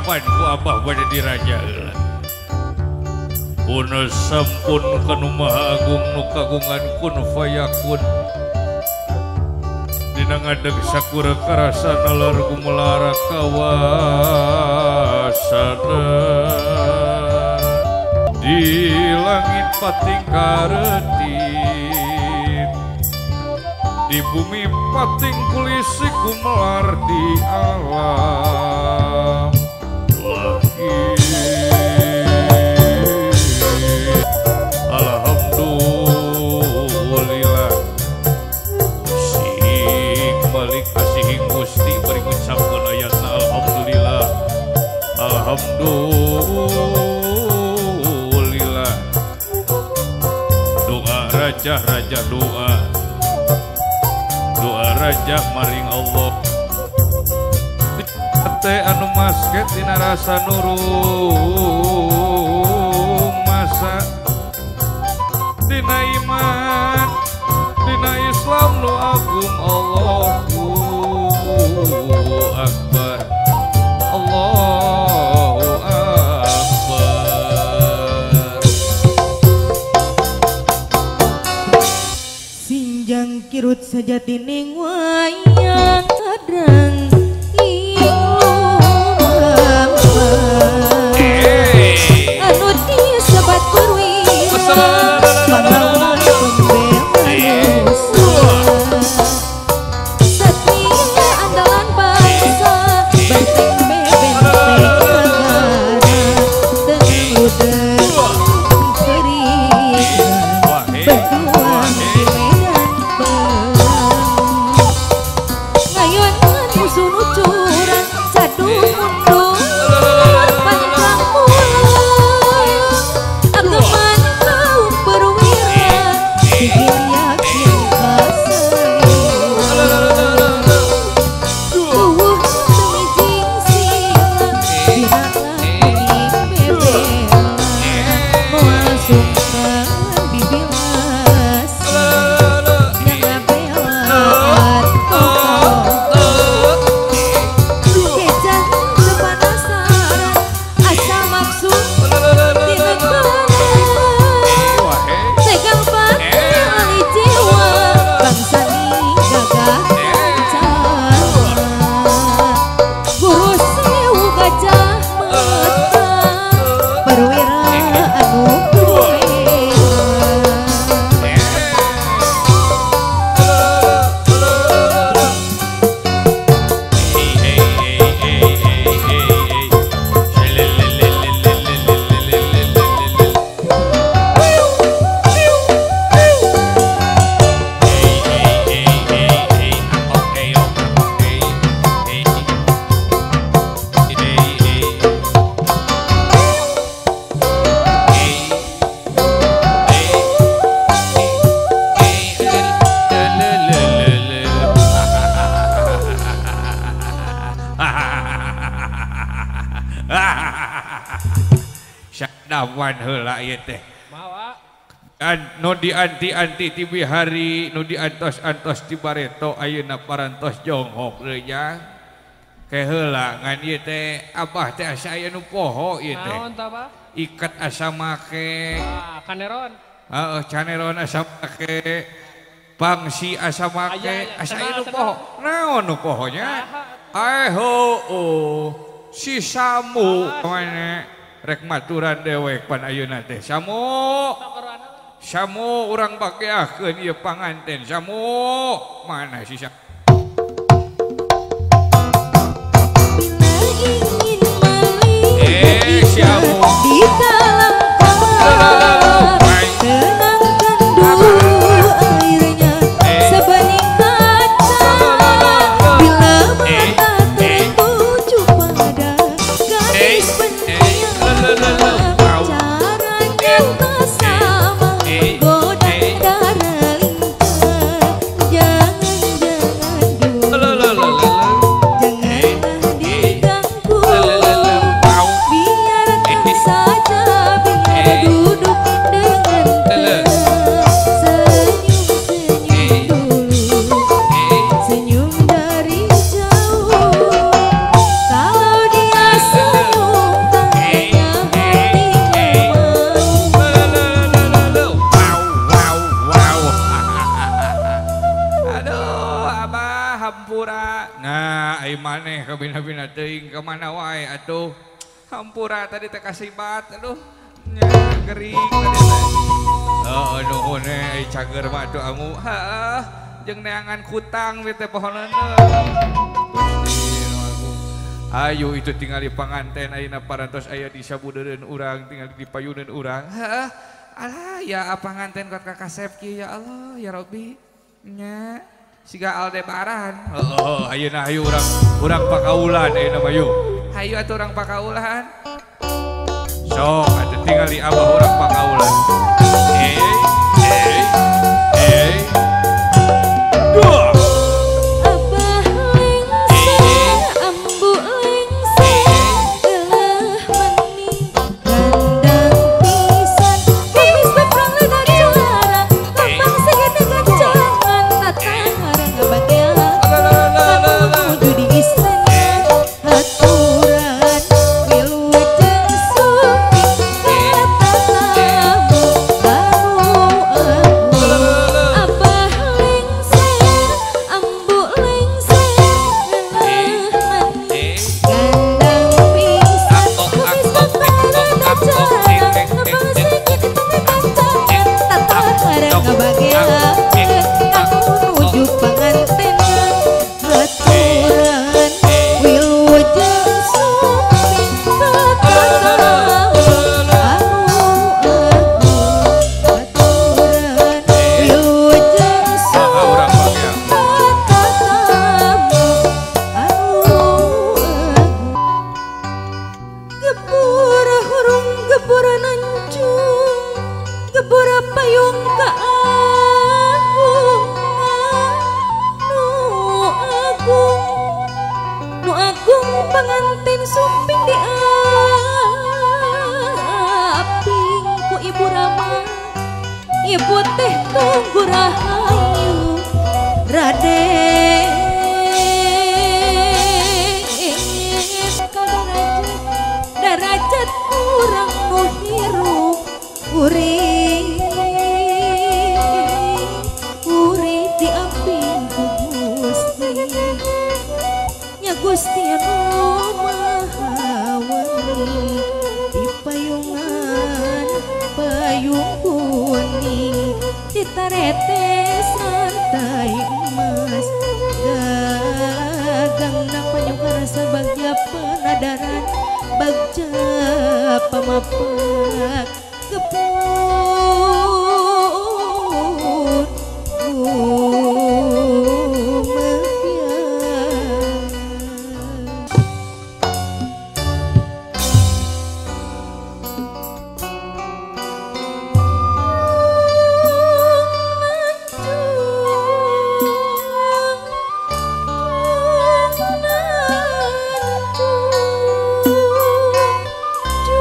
Disiapan ku abah bade diraja heula. Pun sampun kanu Maha Agung nu kagungan kun fayakun. Dina ngadeg sakura karasa nalar gumelara kawasana. Di langit pating karetin, di bumi pating kulisi gumelar di alam lagi. Alhamdulillah sing balik kasih Gusti beri ngucapkeun ayatna alhamdulillah. Alhamdulillah. Doa raja-raja doa. Doa raja maring Allah. Teh anu masket dina rasa nurung masa. Dina iman, dina Islam nu agung Allahu Akbar. Allahu Akbar. Sinjang kirut sejatining wayang sadrang anu disebat perwira pahlawan pembela nusa satria andalan bangsa benteng bebenteng negara tengudeng keringan berjuang di medan perang ngayon musuh nu curang jatuh mundur pantang pulang ageman kaum perwira sigil yakin kasayung tuwuh tumijing sila diralah kuning bebela moal sungkan bibilas ngabelaan Kejan penasaran asal maksud di negara tegang bakal jiwa bangsa ni gagah kencana guru sewu gajah mata perwira anu kuwera. Syakdawan heula ieu teh. Nu dianti-anti ti bihari, nu diantos-antos ti bareto ayeuna parantos jonghok deui nya. Ke heula ngan ieu teh abah teh asa aya nu poho ieu teh. Naon tah, Bah? Iket asa make. Ah, kaneron. Heeh, caneron asa make. Pangsi asa make, asa aya nu poho. Naon nu poho nya? Ae heueuh. Si Samu mana rek maturan dewek pan ayeuna teh. Samu. Samu urang bageakeun ieu panganten. Samu mana si Samu? Bila ingin melihat Si Amu. di dalam kolam, tenangkan dulu airnya sebening kaca. Bila mata tertuju pada gadis pendiam, caranya tak sama menggoda darah lincah. Jangan-jangan dulu, janganlah diganggu, biarkan saja. maneh kabina-bina teuing ka mana wae atuh. Hampura tadi teh kasibat aduh. Nya gering tadi teh. Heeh nuhun we cager mah atuh amu. Heeh jeung neangan kutang we teh pohoneun. Ayo itu tingali panganten ayeuna parantos aya di sabudeureun urang tingali di payuneun urang. Heeh. Alah ya panganten kot ka kasep kieu ya Allah ya Rabbi. Nya siga Aldebaran. Heeh, ayeuna hayu urang pakaulan ayeuna mah yuk. Hayu atuh urang pakaulan. Sok atuh tingali abah urang pakaulan. Dua. Abah lengser, ambu lengser, geuleuh meni gandang pisan. Kumis beprang leda cara, lambang segede gancangan, tatahara ngabagean. Menuju di istana, aturan wilujeng sumping ka tatamu anu agung. Abah lengser, ambu lengser, geuleuh meni gandang pisan. Kumis beprang leda cara, lambang segede gancangan, tatahara ngabagean. Menuju pangantenan, aturan wilujeng sumping ka tatamu anu agung. Aturan wilujeng Saha urang sumping pakai. ka tatamu anu agung. Gebura hurung gebura nancung, gebura payung kaagungan. Nu agung, nu agung panganten sumping di aping ku ibu rama. Ibu teh tunggu rahayu Raden kadarajat darajat urang nu hirup urip urip di aping ku Gusti nya Gusti anu Maha Wani di payungan payung kuning ditaretes rantai emas gagangna panyukarasa bagja panadaran bagja pamapak gepur gumebyang. Jung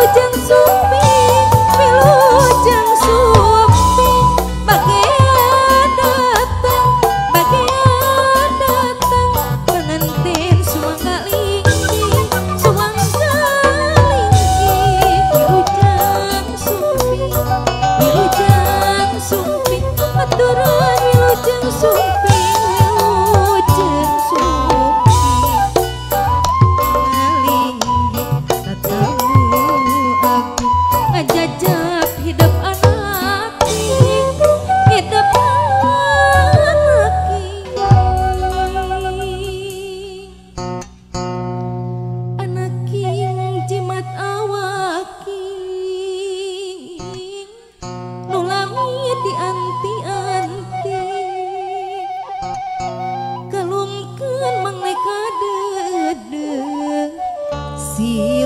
Wilujeng sumping, wilujeng sumping, bagian datang pengantin suangga linggih, suangga linggih. Wilujeng sumping, wilujeng sumping, aturan wilujeng sumping, wilujeng sumping. Ngalinggih tatamu aku ngajajab hidup anaki, hidup anaki. Anaking jimat awaking nu lami dianti-anti, kalungkeun mangleka deudeuh si